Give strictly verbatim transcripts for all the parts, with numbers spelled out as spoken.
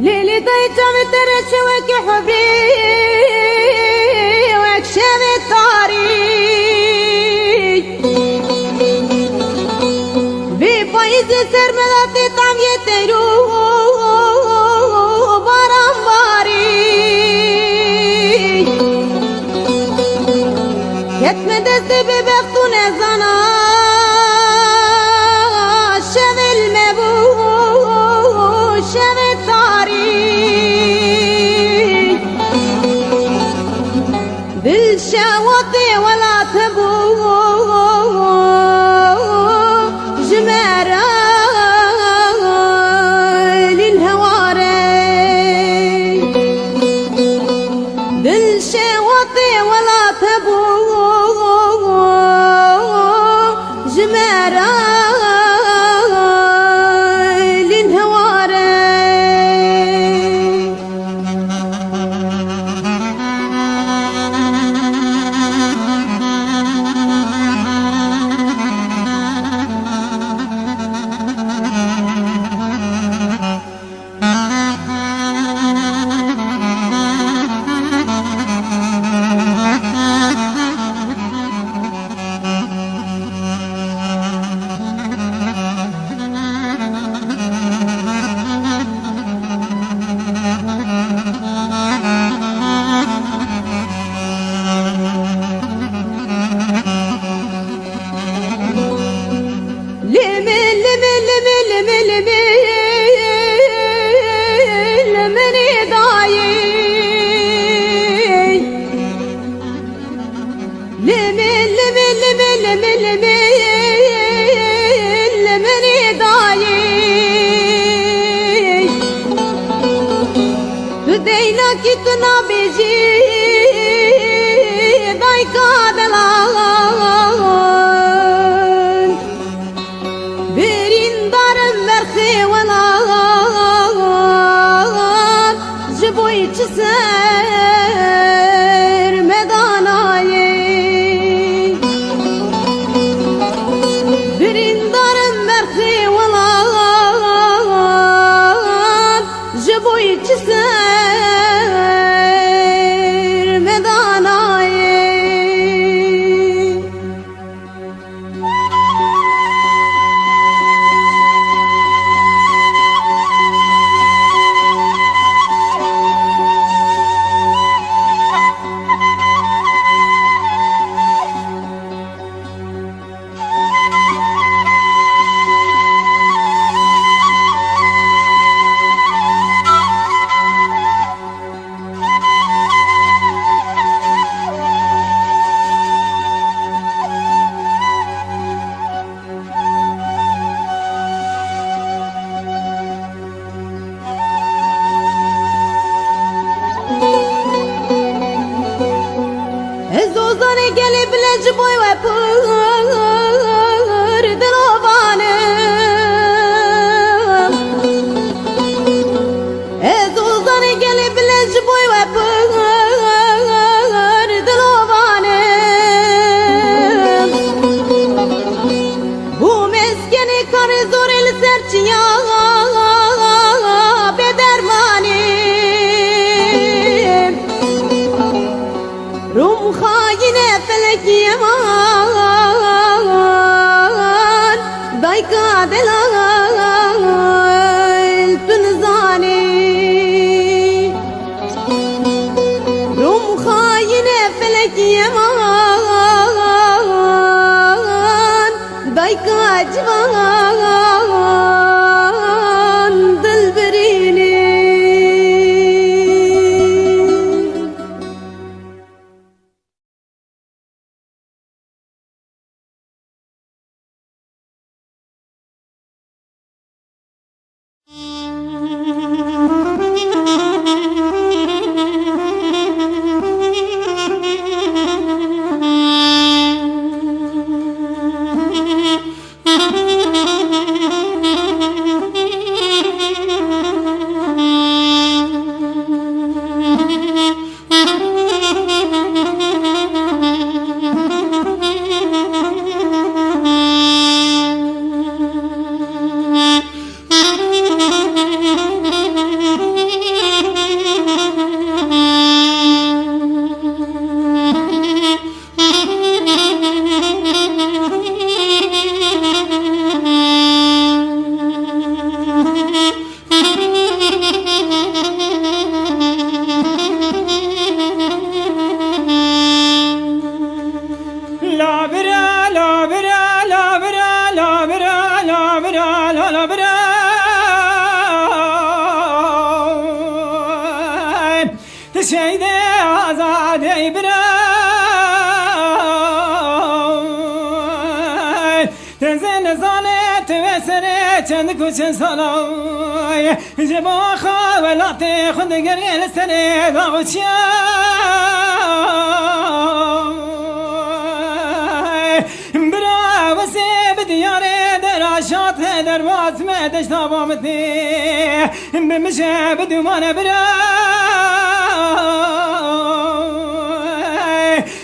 Lê lê dayê çavê te re çe weke hubrê, wek şevê tarî. Vê payîzê ser me de tê tam yê teyr û baran barî. Ketme destê bêbext û nezana, şevê li me bû, şevê tarî. Dil şewatê welat hebû, ji me re lîl heware. Dil şewatê welat hebû, ji me re lîn heware. Limi, limi, limi, limi, limi, limi dayê. Limi, limi, limi, limi, limi, limi dayê. Tu deynakî tu nabêjî dayka delal. Birîndar im berxê welat, ji bo yî çi ser me danayê. Birîndar im berxê welat, ji bo yî çi ser me danayê. Ez ozanê gelê bile ji bo we pir dilovan im. Ez ozanê gelê bile ji bo we pir dilovan im. Bûm meskenê karê zorê li ser çiya bêdermanê. Rûm xayîne felekî yeman, dayka delal tu nizanî. Rûm xayîne felekî yeman, Ka ciwan dil birînî. La bira, la bira, la bira, la bira, la bira, la, la bira. Ti şehîdê azadê bira. Teze nezane tu ve serê çend ku çend sala. Ji bo xwe welatê xwe digerê li serê daxuçiya. Bira wesê bi diyarê deraşat he derbas me deşta bamitê. Bi mişe bi dumane bira.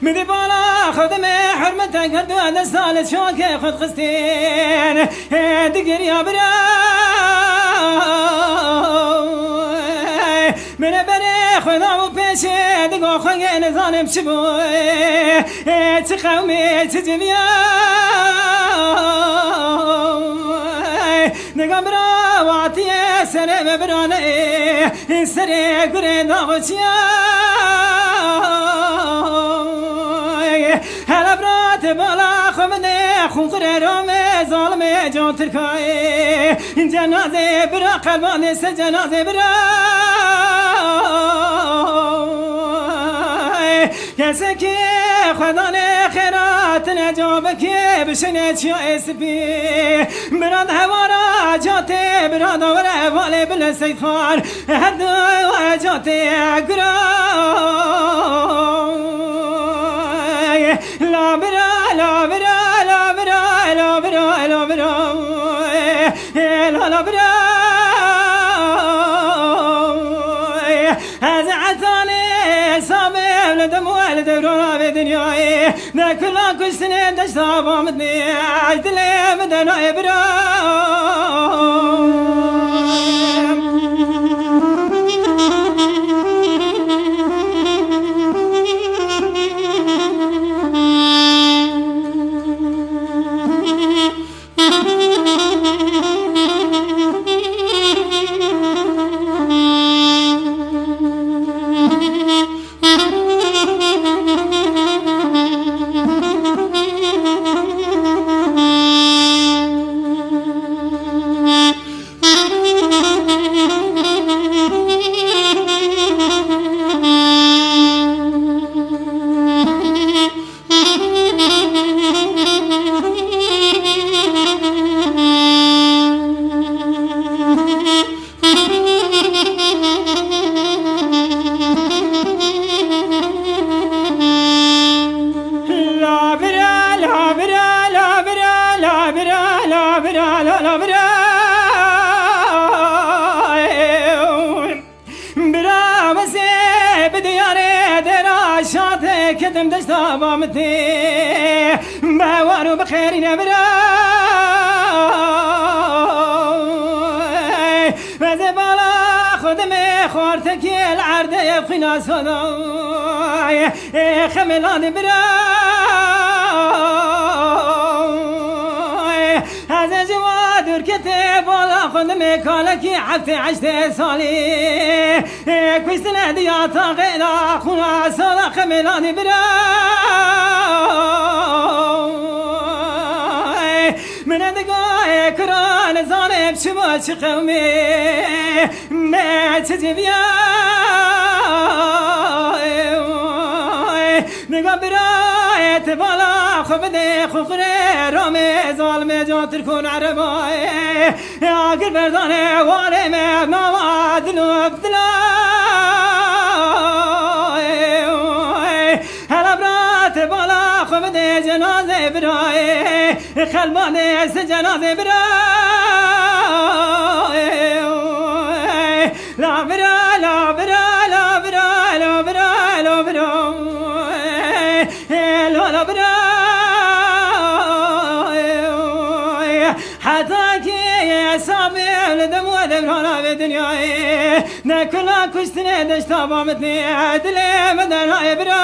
Min di bala xwe de me hurmete girdo desta li çokê xwe dixistin. Digiriya bira. Min e berê xwe da û pêşê digo xwe gê nizanim çi bû. Çi qewmê çi civiyay. Diga bira watiye serê me bira ne. Serê gurê daxuçiya. Hele bira te bala xwe bide, xunqirê rame, zalimê can Tirkayê. Cenazê bira qelbanê se cenazê bira. Kesekî xwedanê xêra tine cavekê bişine çiyayê spî. Bira di hewara catê, bira da were hevalê bile Seydxan. Her du ecatê gura. La bira, la bira, la bira, la bira, la bira. La, la bira. Ez etanê sabê li dem û li dewra vê dinyayê. Ne kula kuştinê deşta bamidnê, ez dilê min de nayê bira. La bira, la bira, la bira, la bira, la bira, la, la bira. Bira wesê bi diyarê dera şatê ketim deşta bamitê. Be war û bi xêrîne bira. Ez ê bala xwe dimê xwartekê li erdê ye xwîna soda. Ê xemê lanê bira. Ez ê ji wa dûr ketê bala xwe nimê kalekî heftê heştê salî. Ê kuştine diya taxê da xwîna soda xemê lanê bira. Kura nizane bi çima çi qewmê me çi civiya. Niga birayê te bala xwe bide xwe xure ramê zalmê can Tirk û Erebayê. Agir berdane warê me nava dil û dila. Hela bira te bala xwe bide cenazê birayê. Xelbanê se cenazê bira. La bira, la bira, la bira, la bira, la bira. La, la bira. Heta ki hesabê li dem we devrana vê dinyayê. Ne kula kuştinê deşta bamitnê. Dilê min derayê bira.